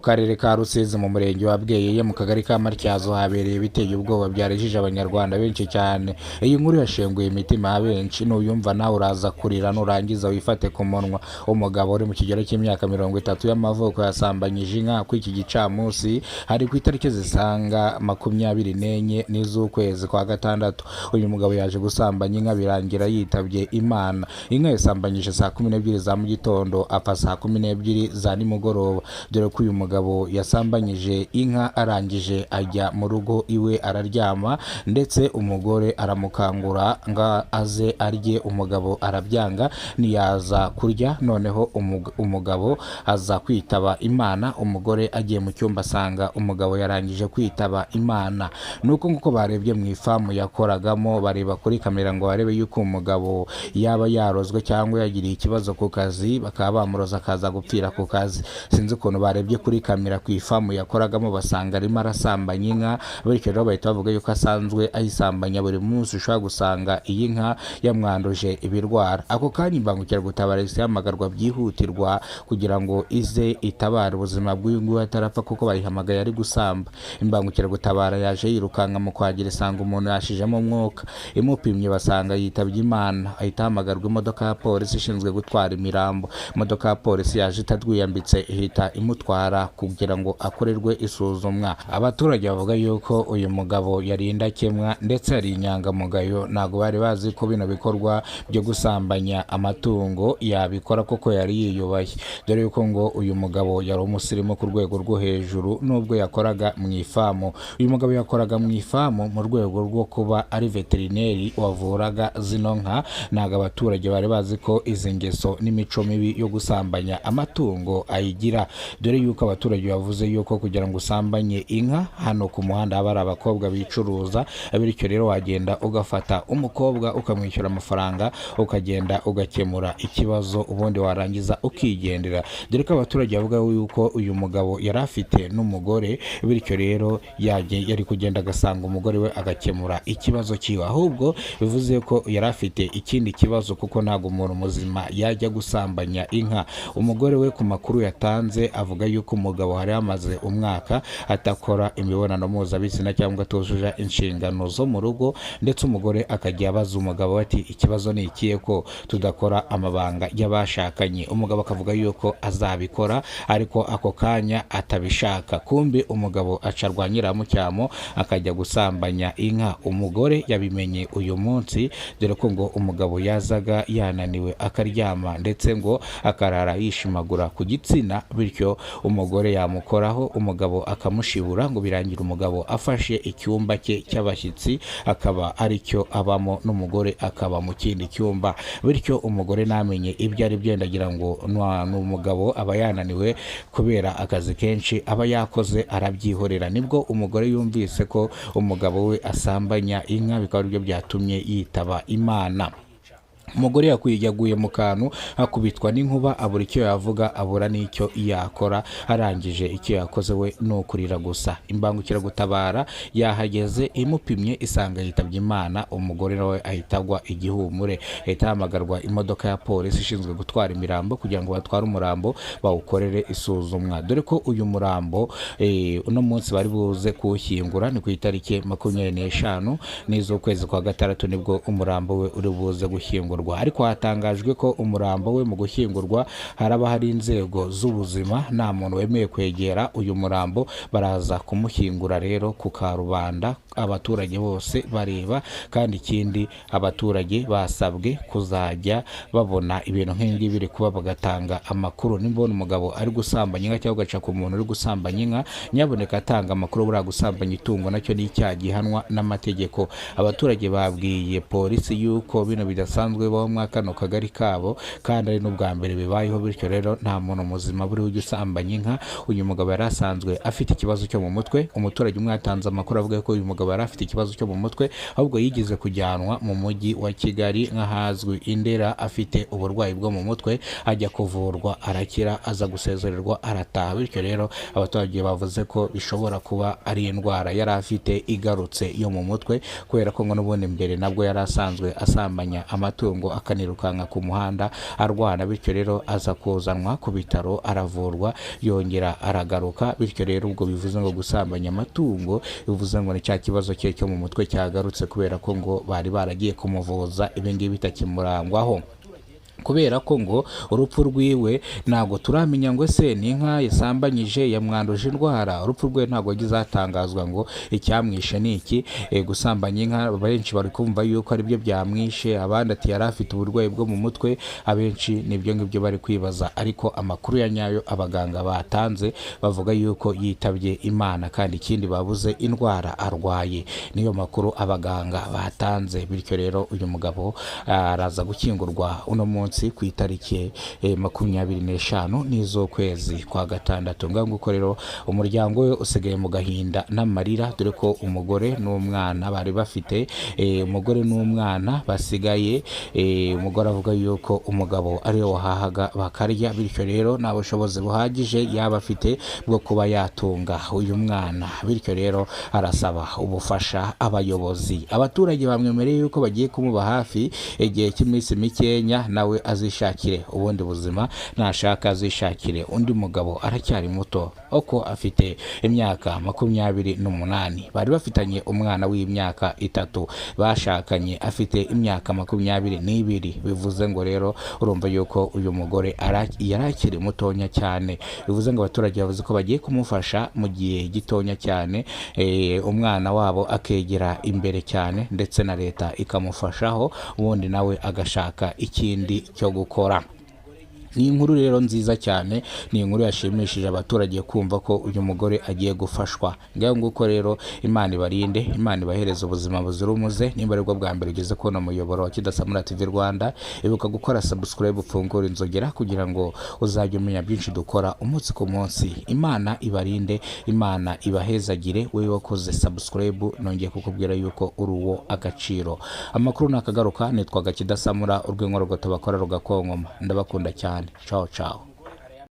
Karere ka Rusizi mu murenge wa Bweyeye mu kagari ka Matyazo habereye ibiteye ubwoba byarijije abanyarwanda benshi cyane. Iyi nkuru yashenguye imitima ya benshi, nuyumva nawe uraza kurira nurangiza wifate ku munwa. Umugabo uri mu kigero cy'imyaka 30 y'amavuko yasambanyije inka kuri iki gicamunsi, hari ku itariki zisanga 24 n'iz'ukwezi kwa gatandatu. Uyu mugabo yaje gusambanya inka birangira yitabye Imana. Inka yasambanyije saa 12 za mu gitondo, apfa saa 12 za nimugoroba. Dore ko uyu mugabo yasambanyije inka arangije ajya mu rugo iwe araryama, ndetse umugore aramukangura ngo aze arye, umugabo arabyanga ntiyaza kurya. Noneho umugabo aza kwitaba Imana, umugore agiye mu cyumba asanga umugabo yarangije kwitaba Imana. Nuko nguko barebye mu ifamu yakoragamo, bareba kuri kamera ngo barebe yuko umugabo yaba yarozwe cyangwa yagiriye ikibazo ku kazi, bakaba bamuroza akaza gupfira ku kazi. Sinzi ukuntu barebye kuri kamera ku ifamu yakoragamo basanga arimo arasambanya inka, bityo rero bahita bavuga yuko asanzwe ayisambanya buri munsi, ushobora gusanga iyi nka yamwanduje ibirwara. Ako kanya imbangukiragutabara ihise ihamagarwa byihutirwa kugira ngo ize itabare ubuzima bw'uyu nguyu atarapfa, kuko bayihamagaye ari gusamba. Imbangukiragutabara yaje yirukanka mu kwagira isanga umuntu yashijemo umwuka, imupimye basanga yitabye Imana. Ahita ahamagarwa imodoka ya polisi ishinzwe gutwara imirambo. Imodoka ya polisi yaje itadwiyambitse ihita imutwara kugira ngo akorerwe isuzumwa. Abaturage bavuga yuko uyu mugabo yari indakemwa ndetse yari inyangamugayo, ntabwo bari bazi ko bino bikorwa byo gusambanya amatungo yabikora kuko yari yiyubashye. Dore yuko ngo uyu mugabo yari umusirimu ku rwego rwo hejuru nubwo yakoraga mu ifamu. Uyu mugabo yakoraga mu ifamu mu rwego rwo kuba ari veterineri wavuraga zino nka. Ntabwo abaturage bari bazi ko izi ngeso n'imico mibi yo gusambanya amatungo ayigira. Dore yuko abaturage bavuze yuko kugira ngo usambanye inka hano ku muhanda haba hari abakobwa bicuruza, bityo rero wagenda ugafata umukobwa ukamwishyura amafaranga ukagenda ugakemura ikibazo, ubundi warangiza ukigendera. Dore ko abaturage bavuga yuko uyu mugabo yari afite n'umugore, bityo rero yari kugenda agasanga umugore we agakemura ikibazo cyiwe. Ahubwo bivuze ko yari afite ikindi kibazo, kuko ntabwo umuntu muzima yajya gusambanya inka. Umugore we ku makuru yatanze avuga yuko umugabo hari hamaze umwaka atakora imibonano mpuzabitsina cyangwa atujuje inshingano zo mu rugo, ndetse umugore akajya abaza umugabo ati ikibazo ni ikihe ko tudakora amabanga y'abashakanye. Umugabo akavuga yuko azabikora ariko ako kanya atabishaka. Kumbi umugabo aca rwa nyiramucyamo akajya gusambanya inka. Umugore yabimenye uyu munsi, dore ko ngo umugabo yazaga yananiwe akaryama, ndetse ngo akarara yishimagura ku gitsina, bityo umugore yamukoraho umugabo akamushibura, ngo birangira umugabo afashe icyumba cye cy'abashyitsi akaba aricyo abamo, n'umugore akaba mu kindi cyumba. Bityo umugore namenye ibyo ari byo, ndagira ngo n'umugabo aba yananiwe kubera akazi kenshi aba yakoze arabyihorera. Nibwo umugore yumvise ko umugabo we asambanya inka, bikaba aribyo byatumye yitaba Imana. Umugore yaguye mu kantu akubitwa n'inkuba, abura icyo yavuga, abura n'icyo yakora. Arangije icyo yakoze we ni ukurira gusa. Imbangukiragutabara yahageze imupimye isanga yitabye Imana, umugore nawe ahita agwa igihumure. Ahita ahamagarwa imodoka ya polisi ishinzwe gutwara imirambo kugira ngo batware umurambo bawukorere isuzumwa. Dore ko uyu murambo uno munsi bari buze kuwushyingura, ni ku itariki 25 n'iz'ukwezi kwa gatandatu, nibwo umurambo we uri buze gushyingurwa. Ariko hatangajwe ko umurambo we mu gushyingurwa haraba hari inzego z'ubuzima, nta muntu wemeye kwegera uyu murambo. Baraza kumushyingura rero ku karubanda, abaturage bose bareba. Kandi ikindi, abaturage basabwe kuzajya babona ibintu nk'ibi biri kuba bagatanga amakuru. Nimbona umugabo ari gusambanya inka cyangwa ugaca ku muntu uri gusambanya inka, nyaboneka atanga amakuru. Buriya gusambanya itungo nacyo ni icyaha gihanwa n'amategeko. Abaturage babwiye polisi yuko bino bidasanzwe bibaho muri kano kagari kabo, kandi ari n'ubwa mbere bibayeho. Bityo rero nta muntu muzima buri ujya usambanya inka. Uyu mugabo yari asanzwe afite ikibazo cyo mu mutwe. Umuturage umwe yatanze amakuru avuga ko uyu mugabo yari afite ikibazo cyo mu mutwe, ahubwo yigeze kujyanwa mu mujyi wa Kigali nk'ahazwi i Ndera afite uburwayi bwo mu mutwe, ajya kuvurwa arakira, aza gusezererwa arataha. Bityo rero abaturage bavuze ko bishobora kuba ari indwara yari afite igarutse yo mu mutwe, kubera ko ngo n'ubundi mbere nabwo yari asanzwe asambanya amatungo. amatungo akanirukanka ku muhanda arwana. Bityo rero aza kuzanwa ku bitaro aravurwa, yongera aragaruka. Bityo rero ubwo bivuze ngo gusambanya amatungo bivuze ngo ni cya kibazo cye cyo mu mutwe cyagarutse, kubera ko ngo bari baragiye kumuvuza ibingibi bitakimurangwaho. Kubera ko ngo urupfu rwiwe ntabwo turamenya ngo ese ni inka yasambanyije yamwanduje indwara. Urupfu rwe ntabwo yagize hatangazwa ngo icyamwishe ni iki. Gusambanya inka benshi bari kumva yuko aribyo byamwishe, abandi ati yari afite uburwayi bwo mu mutwe, abenshi nibyo ngibyo bari kwibaza. Ariko amakuru ya nyayo abaganga batanze bavuga yuko yitabye Imana, kandi ikindi babuze indwara arwaye, niyo makuru abaganga batanze. Bityo rero uyu mugabo araza gukingurwa uno munsi ku itariki 25 n'iz'ukwezi kwa gatandatu. Ngaho nguko rero umuryango we usigaye mu gahinda n'amarira, dore ko umugore n'umwana bari bafite, umugore n'umwana basigaye, umugore avuga yuko umugabo ariwe wahahaga bakarya. Bityo rero nta bushobozi buhagije yaba afite bwo kuba yatunga uyu mwana. Bityo rero arasaba ubufasha abayobozi. Abaturage bamwemereye yuko bagiye kumuba hafi igihe cy'iminsi mikenya, nawe azishakire ubundi buzima, nashaka azishakire undi mugabo, aracyari muto uko afite imyaka 28. Bari bafitanye umwana w'imyaka 3, bashakanye afite imyaka 22. Bivuze ngo rero urumva yuko uyu mugore yari akiri mutonya cyane. Bivuze ngo abaturage bavuze ko bagiye kumufasha mu gihe gitonya cyane, umwana wabo akegera imbere cyane, ndetse na leta ikamufashaho, ubundi nawe agashaka ikindi cyo gukora. Ni inkuru rero nziza cyane, ni inkuru yashimishije abaturage kumva ko uyu mugore agiye gufashwa. Ngaho nguko rero Imana ibarinde, Imana ibahereze ubuzima buzira umuze. Nimba aribwo bwa mbere ugeze kubona umuyoboro wa Kidasamura TV Rwanda, ibuka gukora subscribe, ufungure inzogera kugira ngo uzajye umenya byinshi dukora umunsi ku munsi. Imana ibarinde, Imana ibahezagire. Wowe wakoze subscribe, nongeye kukubwira yuko uri uwo agaciro. Amakuru nakagaruka, nitwaga Kidasamura, urw'inkorogoto bakora rugakonkoma. Ndabakunda cyane. Ciao ciao.